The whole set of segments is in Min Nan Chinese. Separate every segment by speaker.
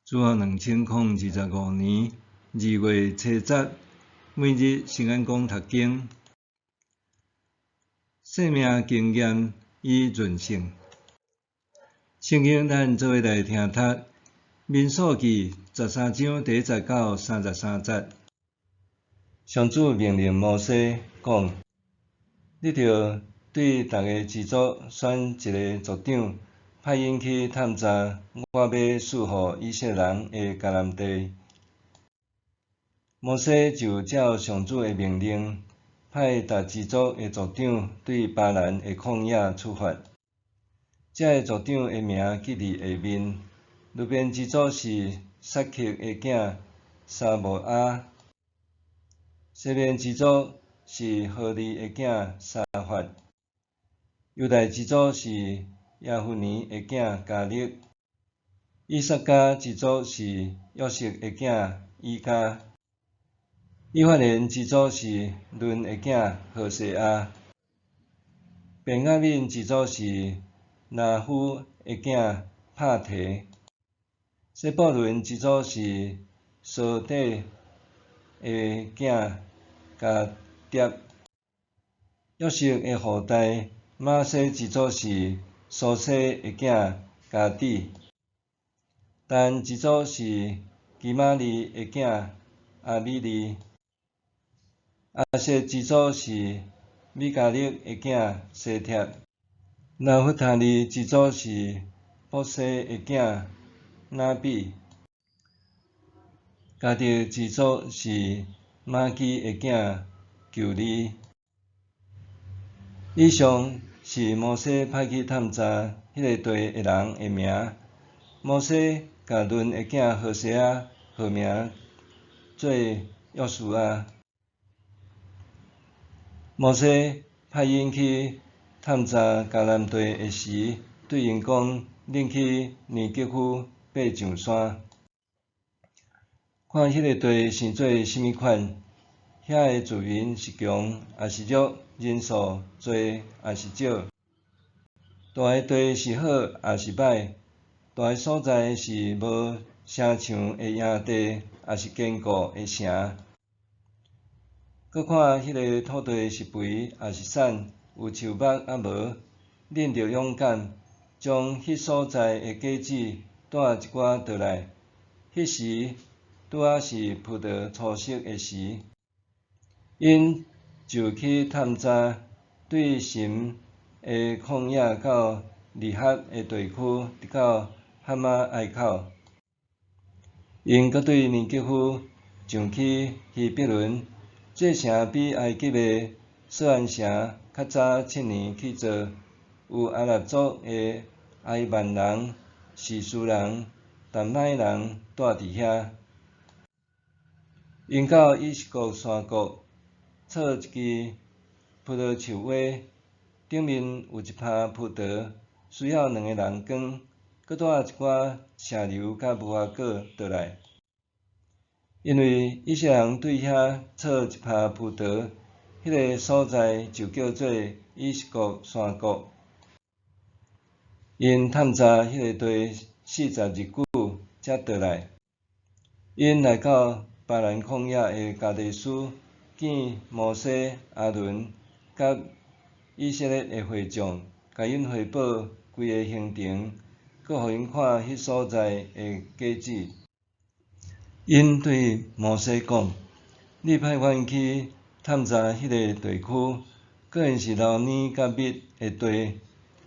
Speaker 1: 主後2025年2月7日，每日聖安講讀經，生命經驗與韌性。聖經咱做伙來聽讀《民數記》13章第1節到33節。上主命令摩西講：你著對逐个支族選一个族長，派𪜶去探查我欲賜予以色列人的迦南地。摩西就照上主的命令，派逐支族的族長對巴蘭的曠野出發。這个族長的名記佇下面：流便支族是撒克的囝沙慕亞；西緬支族是何利的囝沙法；猶大支族是耶孚尼的囝迦勒；以薩迦支族是約瑟的囝以加；以法蓮支族是嫩的囝何細亞；便雅憫支族是拉夫的囝帕提；西布倫支族是掃底的囝迦得；約瑟的後代瑪拿西支族是蘇西的囝迦底；但支族是基瑪利的囝亞米利；亞設支族是米迦勒的囝西帖；拿弗他利支族是波西的囝拿比；迦得支族是瑪基的囝舊利。以上是摩西派去探查彼个地的人的名。摩西共嫩的囝何細亞號名做約書亞。摩西派𪜶去探查迦南地的時，對𪜶講：恁去尼格夫爬上山，看彼个地生做啥物款，遐的住民是強抑是弱，人數濟抑是少，蹛的地是好抑是䆀，蹛的所在是無城牆的營地，抑是堅固的城。閣看彼个土地是肥抑是瘦，有樹木抑無，恁著勇敢，將彼所在的果子帶一寡倒來。彼時拄仔是葡萄初熟的時。𪜶就去探查，對尋的曠野到利合的地區，直到哈馬隘口。𪜶閣對尼格夫上去希伯崙，這城比埃及的索安城較早7年起造，有亞納族的亞希曼人、示書人、達麥人蹛佇遐。𪜶到以實曷山谷，錯一支葡萄樹葳，頂面有一葩葡萄，需要兩个人扛，閣帶一寡石榴佮無花果倒來。因為以色列人對遐錯一葩葡萄，彼个所在就叫做以實曷山谷。𪜶探查彼个地40日久，才倒來。𪜶來到巴蘭曠野的迦地斯，見摩西、亞倫佮以色列的會眾，共𪜶匯報規个行程，閣予𪜶看彼所在的果子。𪜶對摩西講：你派阮去探查彼个地區，果然是流奶佮蜜的地，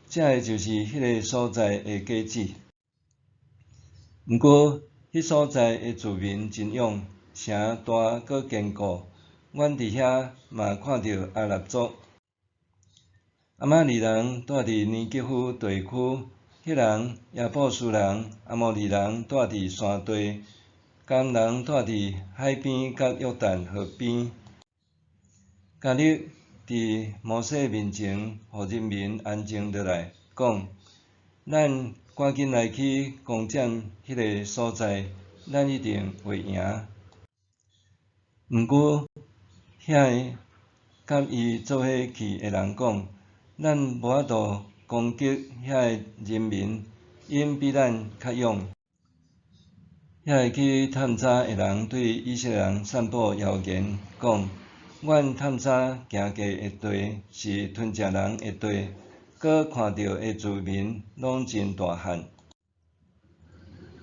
Speaker 1: 這个就是彼个所在的果子。毋過，彼所在的住民真勇，城大閣堅固。阮佇遐嘛看著亞納族。亞瑪力人蹛佇尼格夫地區，赫人、耶布斯人、阿摩利人蹛佇山地，迦南人蹛佇海邊佮約旦河邊。迦勒佇摩西面前，予人民安靜落來，講：咱趕緊來去攻佔彼个所在，咱一定會贏。毋過，遐个佮伊做伙去的人講：咱無法度攻擊遐个人民，𪜶比咱較勇。遐个去探查的人對以色列人散布謠言，講：阮探查行過的地是吞食人的地，閣看著的住民攏真大漢。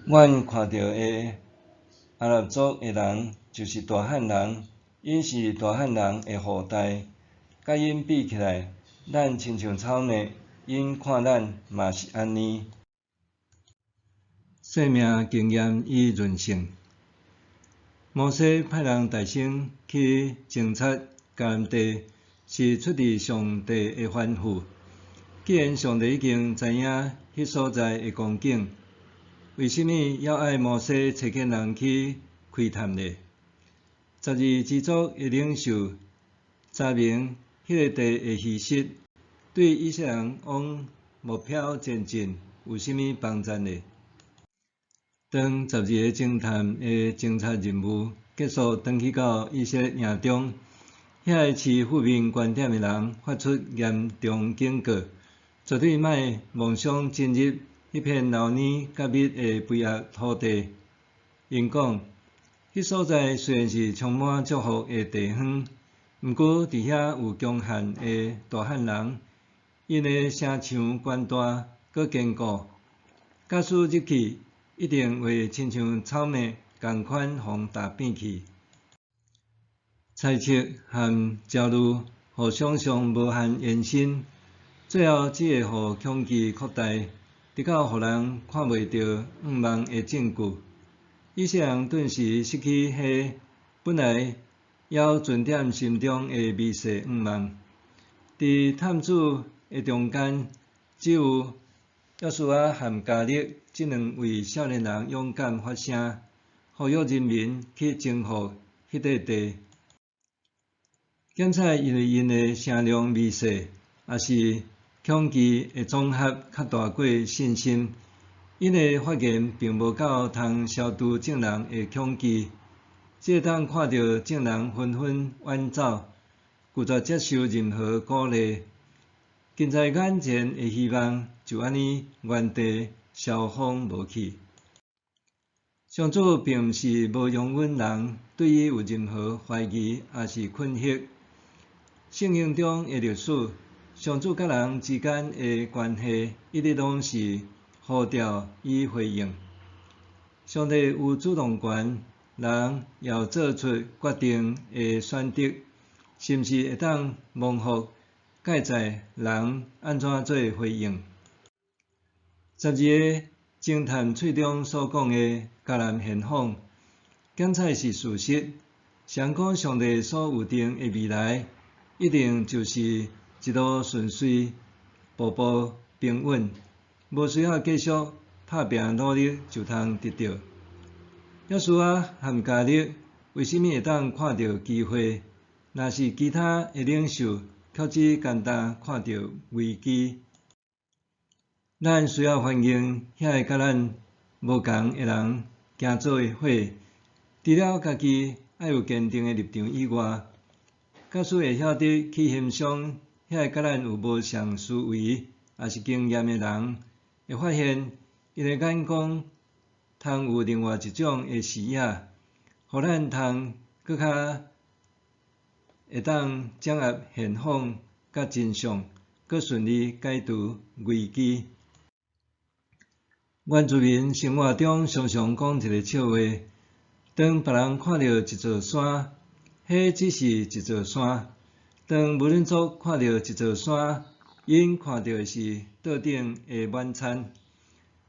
Speaker 1: 阮看著的亞納族的人就是大漢人，𪜶是大漢人的後代。佮𪜶比起來，咱親像草麥，𪜶看咱嘛是按呢。生命經驗與韌性。摩西派人帶先去偵察迦南地，是出自上帝的吩咐。既然上帝已經知影彼所在的光景，為啥物猶愛摩西差遣人去窺探呢？十二支族的領袖查明彼个地的虛實，對以色列人往目標前進有啥物幫助呢？當十二個偵探的偵察任務結束，轉去到以色列營中，遐個持負面觀點的人發出嚴重警告，絕對莫妄想進入彼片流奶佮蜜的肥沃土地。𪜶講，彼所在雖然是充滿祝福的地方，毋過佇遐有強悍的大漢人，𪜶的城牆懸大閣堅固，假使入去，一定會親像草麥仝款予踏扁去。猜測和焦慮，予想像無限延伸，最後只會予恐懼擴大，直到予人看袂著向望的證據。以色列人頓時失去彼本來猶存踮心中的微細向望。佇探子的中間，只有約書亞和迦勒這兩位少年人勇敢發聲，呼籲人民去征服彼塊地。檢採因為𪜶的聲量微細，抑是恐懼的總和較大過信心，𪜶的發言並無夠通消除眾人的恐懼，只會當看著眾人紛紛遠走，拒絕接受任何鼓勵。近在眼前的希望就按呢原地消風無去。上主並毋是無容忍人對伊有任何懷疑抑是困惑。聖經中的歷史，上主佮人之間的關係，一直攏是呼召與回應。上帝有主動權，人也有做出決定的選擇，是毋是會當蒙福，蓋在人按怎做回應。十二个偵探喙中所講的迦南現況，檢採是事實。想講上帝所預定的未來，一定就是一路順遂、步步平穩，無需要繼續拍拚努力就通得著。約書亞和迦勒為啥物會當看著機會？若是其他的領袖，卻只干焦看著危機。咱需要歡迎遐个佮咱無仝的人行做伙，除了家己愛有堅定的立場以外，假使會曉得去欣賞遐个佮咱有無仝思維抑是經驗的人，會發現𪜶的眼光通有另外一種的視野，予咱通閣較會當掌握現況佮真相，閣順利解除危機。原住民生活中常常講一个笑話：當別人看著一座山，彼只是一座山；當無倫族看著一座山，𪜶看著的是桌頂的晚餐；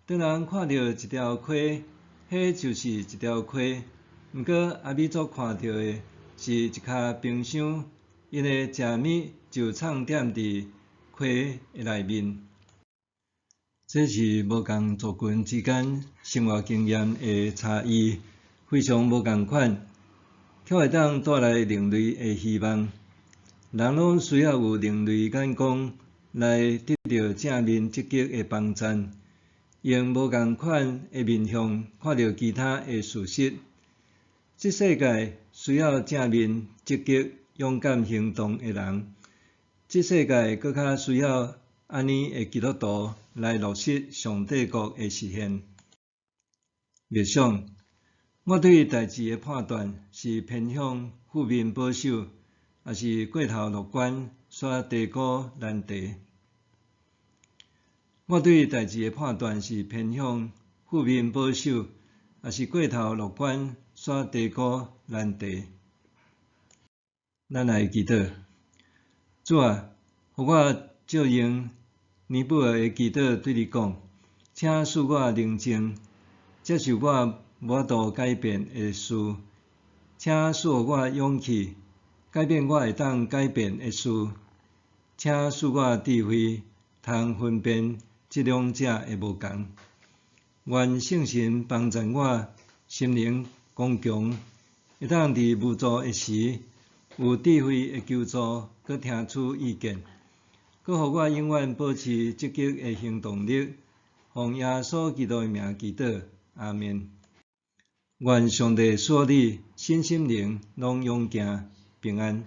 Speaker 1: 當人看著一條溪，彼就是一條溪。毋過阿美族看著的是一跤冰箱，𪜶的食物就藏踮佇溪的內面。這是無仝族群之間生活經驗的差異，非常無仝款，卻會當帶來另類的希望。人攏需要有另類眼光來得著正面積極的幫贊，用無仝款的面向看著其他的事實。這世界需要正面積極、勇敢行動的人，這世界閣較需要按呢的基督徒來落實上帝國的實現。默想，我對代誌的判斷是偏向負面保守，抑是過頭樂觀，煞低估難題？我對代誌的判斷是偏向負面保守，抑是過頭樂觀，煞低估難題？咱來祈禱。主啊，予我照應尼布爾的祈禱對你講，請賜我寧靜，接受我無法度改變的事，請賜予我勇氣，改變我會當改變的事，請賜我智慧，通分辨這兩者的無仝。願聖神幫助我心靈剛強，會當佇無助的時，有智慧的求助，閣聽取意見，閣予我永遠保持積極的行動力。奉耶穌基督的名祈禱，阿們。願上帝賜予你身心靈攏勇健平安。